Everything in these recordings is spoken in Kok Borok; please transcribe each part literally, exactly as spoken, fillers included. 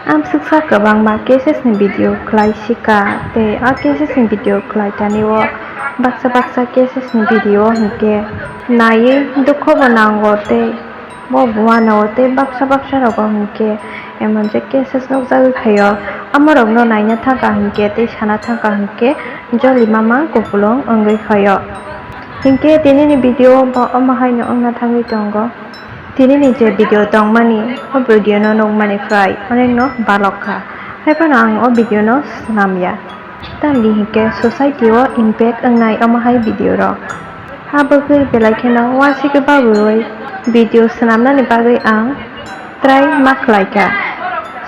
Amsuksa kwbangma cases ni video khlai sika, tei a cases ni video khlai tani o baksa baksa cases ni video hinkhe naiwi dukho bo nango tei bo buano tei baksa baksa rogo hinkhe emon je cases nukjagwi phaio, amorokno naina thangkha hinkhe tei sana thangkha hinkhe joli mama kupulung wngwi phaio. Hinkhe tinini video bo omo haino wngna thangwi tongo. Tinini je video tongmani, o video no nukmani prai onekno balok kha. Haiphano ang o video no swnam ya. Tamni hinkhe society o impact wngnai omo hai video rok. Habagwi belai kheno uansugwi babuwi video swnamnani bagwi ang try ma khlai kha.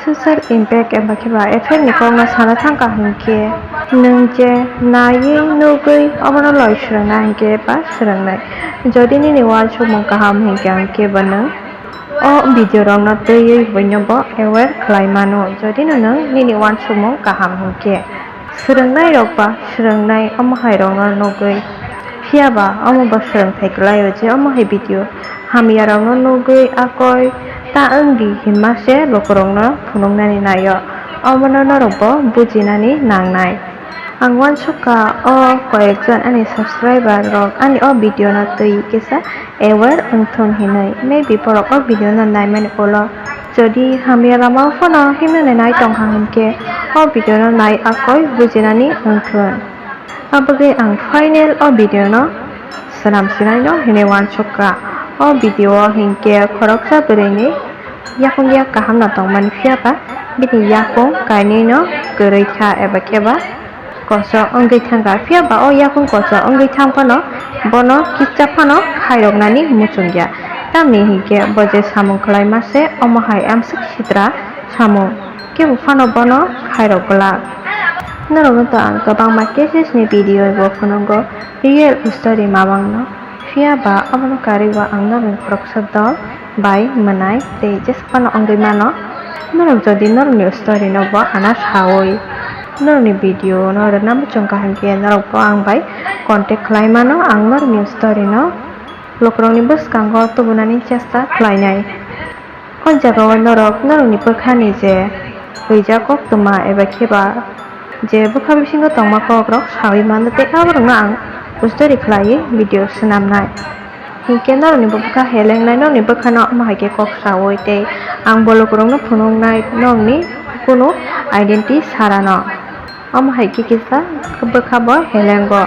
Social impact eba khe ba effect ni kokno sana thang kha hinkhe, nwng je naiwi nugwi obono loi swrwngna hinkhe ba swrwngnai. Jodi nini uansukmung kaham hinkhe, hinkhe bo nwng o video rokno twiwi buino bo aware khlai mano. Jodi no nwng nini uansukmung kaham hinkhe, swrwngnai rok ba swrwngnai omo hai rokno nugwi, phiya ba omo bo swrwngthai kwlai o je omo hai video hamya rokno nugwi akoi ta wng di hinma se lukurokno phunuknani nai o, omono norok bo bujinani nangnai. Ang uansukha o koyekjon ani subscriber rok ani o video no twi kisa aware wngthun hinwi, maybe borok o video no naimani ulo jodi hamya lama o phano himnani nai tongkha hinkhe o video no nai akoi bujinani wngthun. Abagwi ang final o video no swnam sinai no hinwi uansukha. O video o hinkhe khoroksa bwrwini yakung yak kaham no tongmani, phiya ba bini yakung kainwi no kwrwi kha eba khe ba koso wngwi thangkha, phiya ba o yakung koso wngwi thang phano bono kisa phano khairoknani muchungya. Tamni hinkhe bo je samung khlaima se omo hai amswk sitra samung, kebo phano bono khairok glak. Norokno to ang kwbangma cases ni video bo phunukgo, real story mamang no. Phiya ba abono karwi ba ang norokni khoroksa dol bai mwnai tei jesa phano wngwi mano. Norok jodi norokni story no bo ana sawi norokni video no rwna muchung kha hinkhe norok bo ang bai contact khlai mano, ang norokni story no lukurokni bwskango tubunani chesta khlainai. O jagao norok norokni bwkhani je huijak koktwma eba khe ba je bwkha bisingo tongma kokrok sawi mano tei aborokno ang story khlaiwi video swnamnai. Hinkhe norokni bwkha helengnai, norokni bwkhano omo hai khe kok sawi tei ang bo lukurokno phunuknai, norokni kunu identity sarano. Omo hai khe kisa bwkha bo helengo.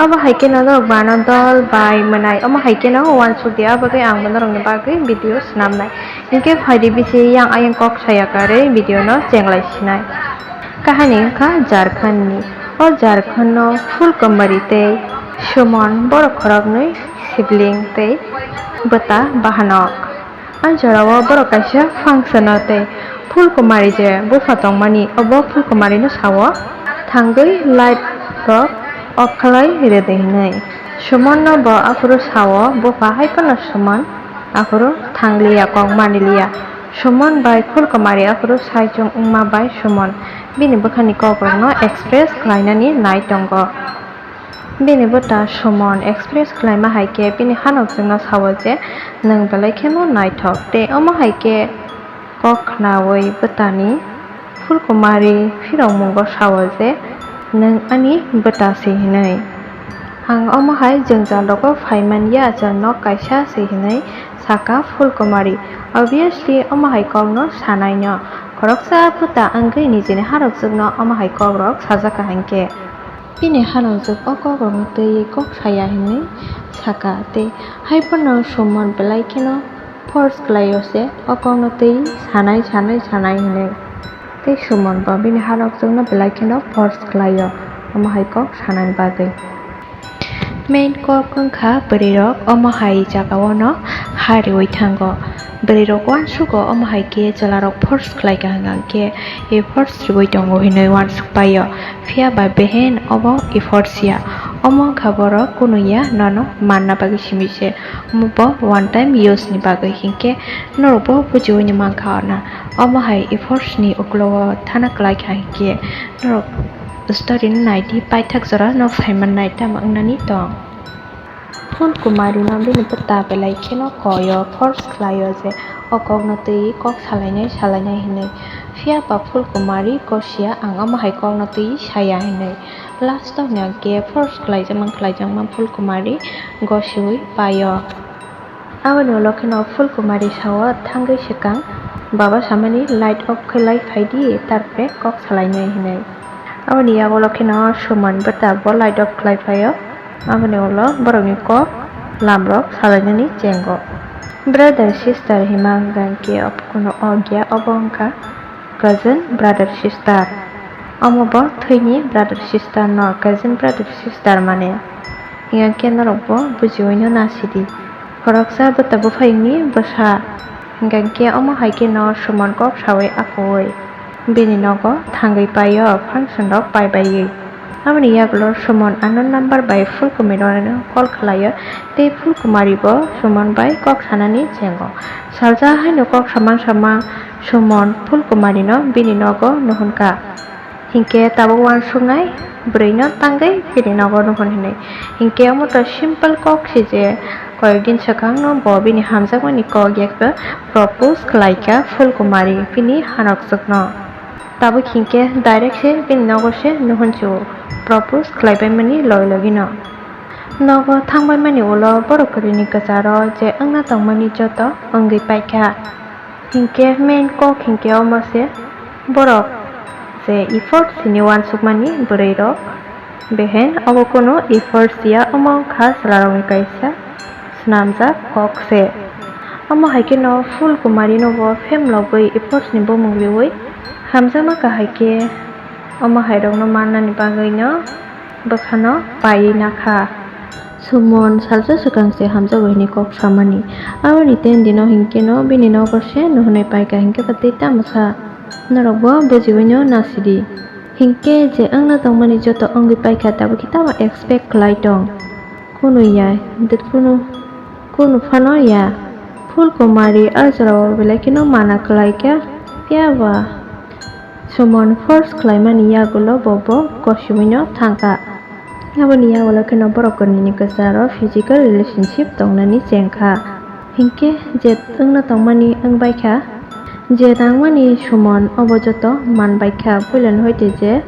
Omo hai kheno norok bana dol bai mwnai. Omo hai kheno uansuk di, abagwi ang bo norokni bagwi video swnamnai. Hinkhe phaidi bisi yang ayang kok saya karwi video no chenglai sinai. Kahani wngkha Jharkhand ni. O Jharkhand no Phulkumari tei Suman borok khoroknwi sibling tei bwta bahanok. A jorao borok kaisa function o tei Phulkumari je bupha tongmani, obo Phulkumari no sao, thangwi light rok off khlai rwdi hinwi. Suman no bo aphuru sao, bupha hai phano Suman aphuru thangliya, kok manliya. Suman bai Phulkumari aphuru saichung wngma bai Suman bini bwkhani kok rokno express khlainani nai tongo. Bini bwta Suman express khlaima hai khe bini hanokjwkno sao je, "Nwng belai kheno naithok," tei omo hai khe kok khnaui bwtani Phulkumari phirokmungo sao je, "Nwng ani bwta se," hinwi. "Ang omo hai jwngjal rogo phai man ya, achar nok kaisa se," hinwi sakha Phulkumari. Obviously, omo hai kokno sanaino khoroksa bwta wngwi nijini hanokjwkno omo hai kokrok sajak kha hinkhe. Bini hanokjwk o kokrokno twiwi kok saya hinwi sakha tei hai phano Suman belai kheno force khlaio se o kokno twi sanai, sanai, sanai hinwi. Tei Suman bo bini hanokjwkno belai kheno force khlaio omo hai kok sanani bagwi. Main kok wngkha bwrwirok omo hai jagao no ha riwi thango. Bwrwirok uansugo omo hai khe chwlarok force khlai kha hwnkhe, e force riwi tongo hinwi uansuk paio. Phiya ba behen obo efforts ya. Omo wngkha borok kunu ya nono manna bagwi simi se. Omo bo one time use ni bagwi hinkhe norok bo bujiwi ni mankha na. Omo hai efforts ni uklogo thana kwlai kha hinkhe norok story no naidi paithak jora no phaimannai tamo wngnani tong. Phulkumari no bini bwta belai kheno koyo, force khlaio je o kokno twi kok salainai, salainai hinwi. Phiya ba Phulkumari gosiya, ang omo hai kokno twi saya hinwi. Last o hwnkhe force khlaijakma khlaijakma Phulkumari gosiwi paio. Aboni ulo kheno Phulkumari sao thangwi swkang, "Baba samani light off khlai phaidi, tarpore kok salainai," hinwi. Aboni yagulo kheno Suman bwtabo light off khlai phaio. Aboni ulo borokni kok lamrok salainani chengo. Brother sister hima hwnkha khe kuno ogya, obo wngkha cousin brother sister. Omo bo thwini brother sister no cousin brother sister mane. Hingkhe norok bo bujiwi no nasidi. Khoroksa bwta buphaini bwsa. Hingkhe omo hai khe no Suman kok sawi aphoi bini nogo thangwi paio function rok pai baiwi. Aboni yagulo Suman unknown number bai Phulkumari no call khlaio, tei Phulkumari bo Suman bai kok sanani chengo. Salsa haino kok samang samang Suman Phulkumari no bini nogo nuhunka. Hinkhe tabuk uansuknai bwrwino tangwi bini nogo nuhun hinwi. Hinkhe omo to simple kok se je koyek din swkangno bo bini hamjakmani kok yakno propose khlaikha Phulkumari bini hanokjwkno. Tabuk hinkhe direct se bini nogo se nuhunchu propose khlaibaimani logi logino. Nogo thangbaimani ulo borok kwrwini kwcharo je wngna tongmani joto wngwi paikha. Hinkhe main kok hinkhe omo se, borok je effort sini uansukmani bwrwi rok, behen obo kunu effort ya, omo wngkha chwlarokni kaisa swnamjak kok se. Omo hai kheno Phulkumari no bo phem logwi efforts ni bumung riwi hamjakma kahai khe omo hai rok no mannani bagwi no bwkhano paiwi nakha. Suman salsa swkang se hamjago hinwi kok samani. Aboni ten dino hinkhe no bini nogo se nuhunwi paikha, hinkhe ba tei tamo sa? Norok bo bujiwi no nasidi. Hinkhe je wngna tongmani joto wngwi paikha, tabukhe tamo expect khlai tong? Kunu ya, de kunu, kunu phano ya. Phulkumari a jorao belai kheno mana khlaikha, phiya ba Suman force khlaimani yagulo bo bo gosiwino thangkha. Aboni yagulo kheno borok kwnwini kwcharo physical relationship tongnani chengkha. Hinkhe je wngna tongmani wngbaikha, je nangmani Suman obo joto manbaikha, puilani hoite je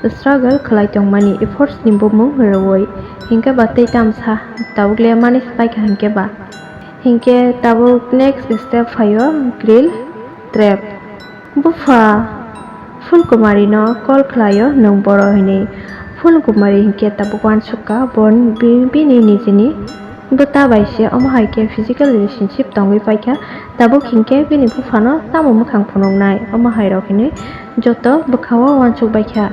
struggle khlai tongmani efforts ni bumung rwui. Hinkhe ba tei tamsa tabukle mani se paikha hinkhe ba. Hinkhe tabuk next step phaio grill trap. Bupha Phulkumari no call khlaio, nwng boro hinwi. Phulkumari hinkhe tabuk uansukha, bo bi-, bini nijini bwta bai se omo hai khe physical relationship tongwi paikha, tabuk hinkhe bini buphano tamo mwkhang phunuknai, omo hai rok hinwi joto bwkhao uansuk baikha.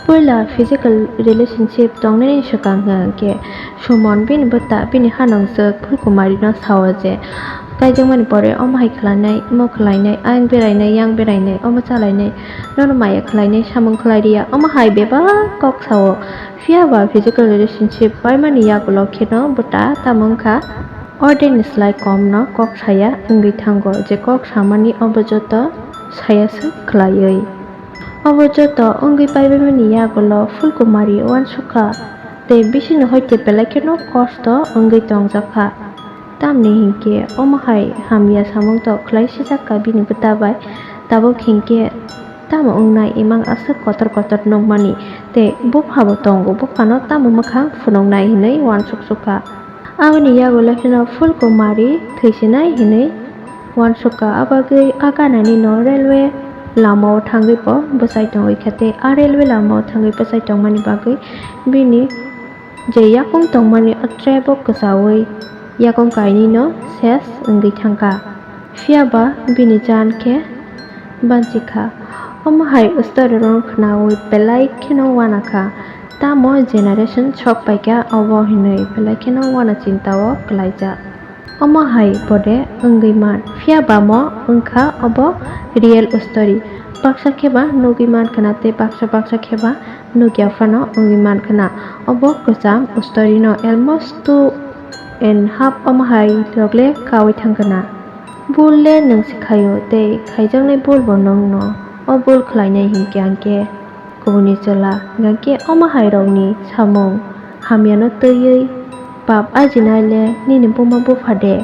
Puila physical relationship tongnani swkang hwnkhe Suman bini bwta bini hanongjwk Phulkumari no sao je, kaijakmani pore omo hai khlainai, omo khlainai, ayang berainai, yang berainai, omo chalainai, nono maya khlainai, samung khlai riya, omo hai bebak kok sao. Phiya ba physical relationship paimani yagulo kheno bwta tamo wngkha, ordinary slai kom no kok saya wngwi thango, je kok samani obo joto saya se khlaiwi. Obo joto wngwi paibaimani yagulo Phulkumari uansukha tei bisingni hoite belai kheno kosto wngwi tongjakha. Tamni hinkhe omo hai hamya samung tok khlai sijakha bini bwta bai, tabuk hinkhe tamo wngnai, imang aswk kotor kotor nukmani tei bupha bo tongo, buphano tamo mwkhang phunuknai hinwi uansuk sukha. Aboni yagulo kheno Phulkumari thwisinai hinwi uansukha, abagwi a ganani no railway lamao thangwi bo bwchai tongwi kha tei a railway lamao thangwi bwchai tongmani bagwi bini je yakung tongmani o trap o kwchaui yakung kainwi no ses wngwi thangkha. Phiya ba bini jaan khe banchi kha. Omo hai story rok khnaui belai kheno uana kha. Tamo generation sok paikha obo hinwi belai kheno uana chinta o kwlaijak. Omo hai bode wngwi man, phiya ba mo wngkha obo real story. Baksa khe ba nugwi man khna tei baksa baksa khe ba nukya phano wngwi man khna. Obo kwcham story no almost two and half omo hai rok le kaui thang khna. Bul le nwng se khaio tei khaijaknai bul bo nwng no. O bul khlainai hinkhe ang khe kubuni chwla, hingkhe omo hai rokni samung hamyano twiwi pap ajinai le nini buma bupha de?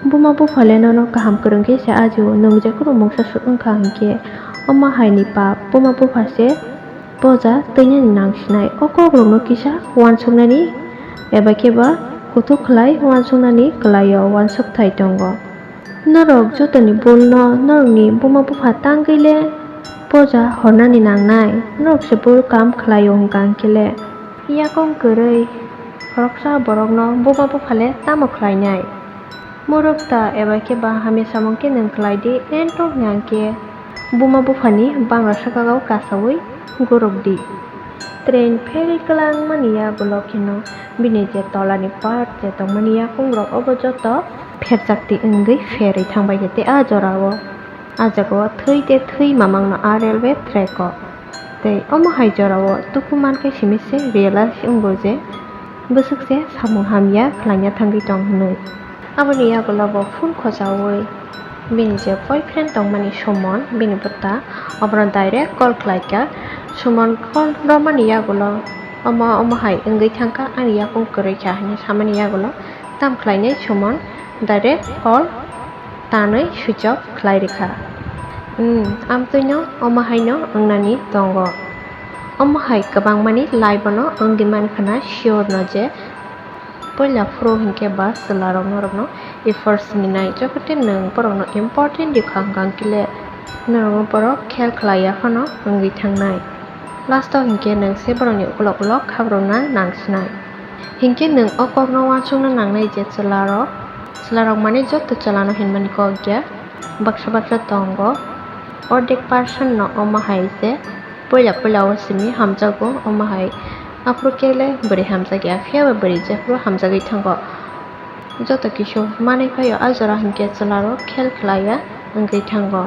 Buma buphale nono kaham kwrwng khe se ajio, nwng jephuru mungsa swk wngkha hinkhe omo haini pap buma bupha se poja twinani nangsinai. O kokrokno kisa uansuknani eba khe ba kuthuk khlai uansuknani kwlaio uansukthai tongo. Norok jotoni bulno norokni buma bupha tangwi le poja hornani nangnai, norok se bul kam khlaio hwnkha hinkhe le. Yakung kwrwi khoroksa borokno buma buphale tamo khlainai? Muruk ta eba khe ba hamya samung khe nwng khlai di, entok hwnkhe buma buphani bangra sakao kasaui gorok di. Train ferwi kwlangmani yagulo kheno bini je tolani part je tongmani yakung rok obo joto pherchak di wngwi ferwi thangbai khe tei a jorao. A jagao thwi tei thwi mamangno a railway track o. Tei omo hai jorao tuku mankhe simi se realize wngo je bwswk se samung hamya khlaina thangwi tong hwnwi. Aboni yagulo bo phone khojaui bini je boyfriend tongmani Suman, bini bwta, obono direct call khlaikha. Suman call romani yagulo omo omo hai wngwi thangkha, ani yakung kwrwi kha hwnwi samani yagulo tam khlainai Suman direct call tanwi switch off khlai rikha. Hmm, amtwino omo haino wngnani tongo. Omo hai kwbangmani life-o no wngwi mankha na sure no je puila phuru hinkhe ba chwlarok norokno effort sinai, jokote nwng borokno important rikha hwnkha hinkhe le norokno borok khel khlaiya phano wngwi thangnai. Last-o hinkhe nwng se borokni ukulok ukulok khabrokna nangsinai. Hinkhe nwng o kokno uansukna nangnai je chwlarok, chwlarok mane joto chwlano hinmani kok ya, baksa baksa tongo. Ordek person no omo hai se puila puila o simi hamjago, omo hai aphuru kele bwrwi hamjakya, phiya ba bwrwi jephuru hamjagwi thango. Joto kisu manwi phaio, a jora hinkhe chwlarok khel khlaiya wngwi thango.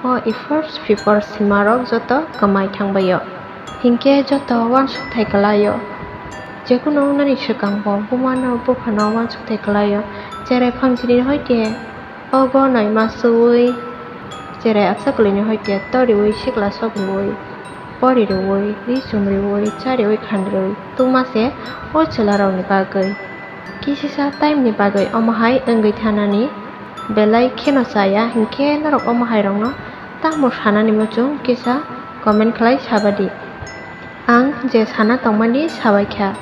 O efforts people simarok joto kwmai thangbaio. Hinkhe joto uansukthai kwlaio. Jekunu wngnani swkang bo bumano buphano uansukthai kwlaio. Cherai phangjini hoite ogo naima suwi, cherai absa kwlwini hoite toriwi sikla sokriwi, porirowi, ri chumriwi, chariwi khanriwi tungma se o chwlarokni bagwi. Kisisa time ni bagwi omo hai wngwi thanani belai kheno chaya, hinkhe norok omo hai rokno tamo sanani muchung kisa comment khlai sabadi. Ang je sana tongmani sabaikha.